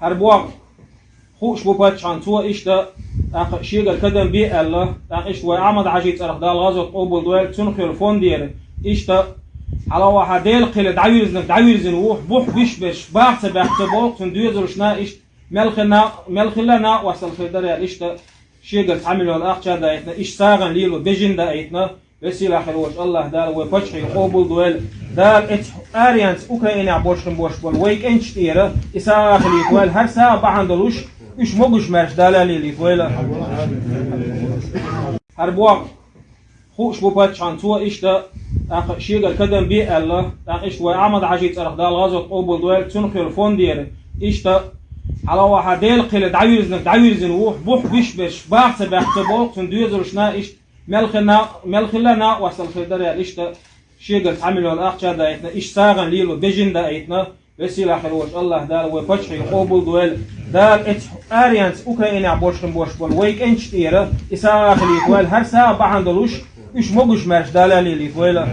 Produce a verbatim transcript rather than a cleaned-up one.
ХӀара боху хууш бу паччахьна цо иштта, тӀаккха шегара кадам бе аьлла, тӀаккха иштта вай Ахьмад-Хьажин цӀарах Дала гӀазот къобалдойла, цунах йолу фондера иштта, хьалавахьа Делан кхеле дӀавирзинарг дӀавирзина ву, бух биш берш, баха ца баьхна ца боху, цунна доьзалшна иштта мел хи-, на-, мел хилла накъосталла хир дара аьлла, иштта шегара цхьа миллион ахча даийтина, иштта сагӀина лело бежина даийтина, весела хир волчу АллахӀ Дала вай паччахье къобалдойла. Дала эцу аренца Украинехь бошхина бош болу вай кӀенташ тӀера и сагӀа хилийтойла, хӀара сагӀа бахьана долуш, уьш могуш-маьрша Дала лелийтойла. ХӀара боху хууш бу паччахьна цо иштта, тӀаккха шегара кадам бе аьлла, тӀаккха иштта вай Ахьмад-Хьажин цӀарах Дала гӀазот къобалдойла, цунах йолу фондера иштта, хьалавахьа Делан кхеле дӀавирзинарг дӀавирзина ву, бух биш берш, баха ца баьхна ца боху, цунна доьзалшна иштта мел хи-, на-, мел хилла накъосталла хир дара аьлла, иштта шегара цхьа миллион ахча даийтина, иштта сагӀина лело бежина даийтина, весела хир волчу АллахӀ Дала вай паччахье къобалдойла. Дала эцу аренца Украинехь бошхина бош болу вай кӀенташ тӀера и сагӀа хилийтойла, хӀара сагӀа бахьана долуш, уьш могуш-маьрша Дала лелийтойла.